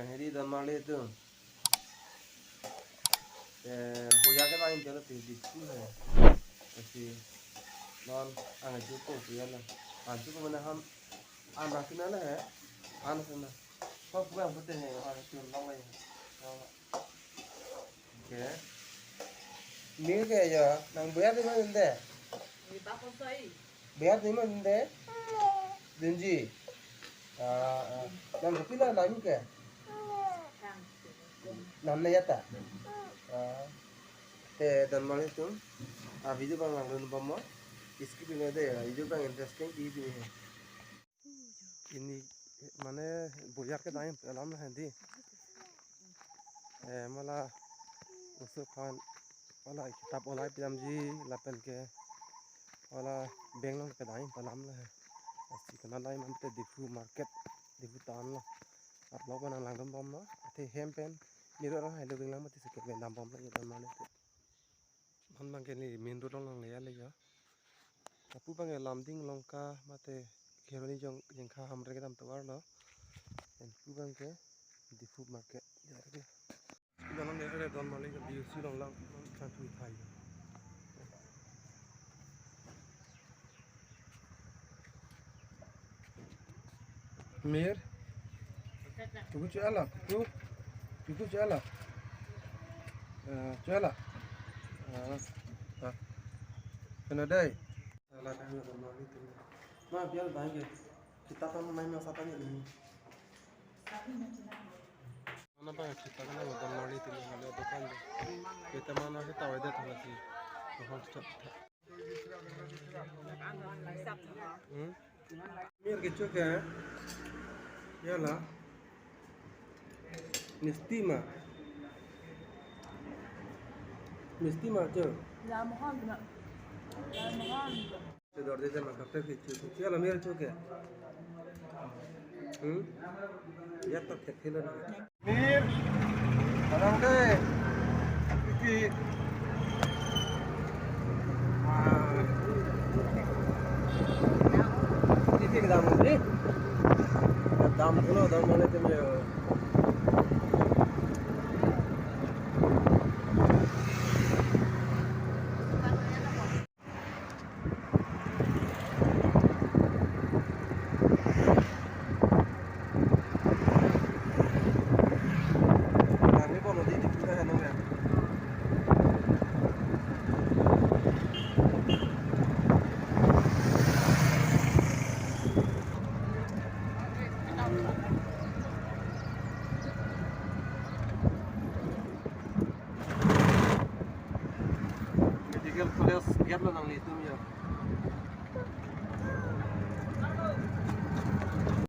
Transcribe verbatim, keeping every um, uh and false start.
Heri don marli atum. Eh, boya ke lain jalo ti Diphu he. Lasi non ang ajo ko boya la. Anju ko mana ham anak sina la he. Anak sina. Ko bukan pute he, anak sina long la he. Oke. Mir ke ya, nang boya di mana inde? Di bako soi. Boya di mana inde? Dunji. Ah, ah. Nang kopi la layu ke? Nang na ya ta? Ah. Te don marli atum. Ah, video abang langdun bomlo. Skip nang nangji ya. Video abang interesting di di. Pini mane boyar kedam alam la hedi. Eh, mala usu aphan mala kitap olai pidamji lapen ke mala bank along kedam alam la he. Lasi kena dam mate Diphu market, Diphu town lo. Arlo ko nang langdun bomlo. Athe hem pen niro rang hai lo binglang mate si ke dam bomlo ya don marli atum. Man bang ke ne main road along le ya le ya. Lapu bang ke Lumding Longka mate Kheroni Jong Jengkha Hamren kedam tovar lo. Lapu bang ke Diphu market ya ke. Dalam ya ke don marli ke B U C along lang kan tu thai. Mir. Tuku chala. Tu. Tuku chala. Eh, chala. Ah, ah. Kena dai. Ala kan ya don marli tu. Ma biar dai ke. Kita tahu main masa tanya ni. Mana bang kita kan ada don marli tu ni, ada dukan tu. Kita mana kita ada tu lagi. Mahal tu. Hmm? Mir kecho ke? Ya la. Misti ma. Misti ma cho. Ya, mohon na. Ya, mohon. Cho dor de ma kapte kecho. Ya la mir cho ke. Hmm? Ya tak ke thelo na. Mir, alang de. Iki. Ah. Iki kedam ni. Kedam dulu, dam mana tu ya. Medical college gate lo nanglitum ya.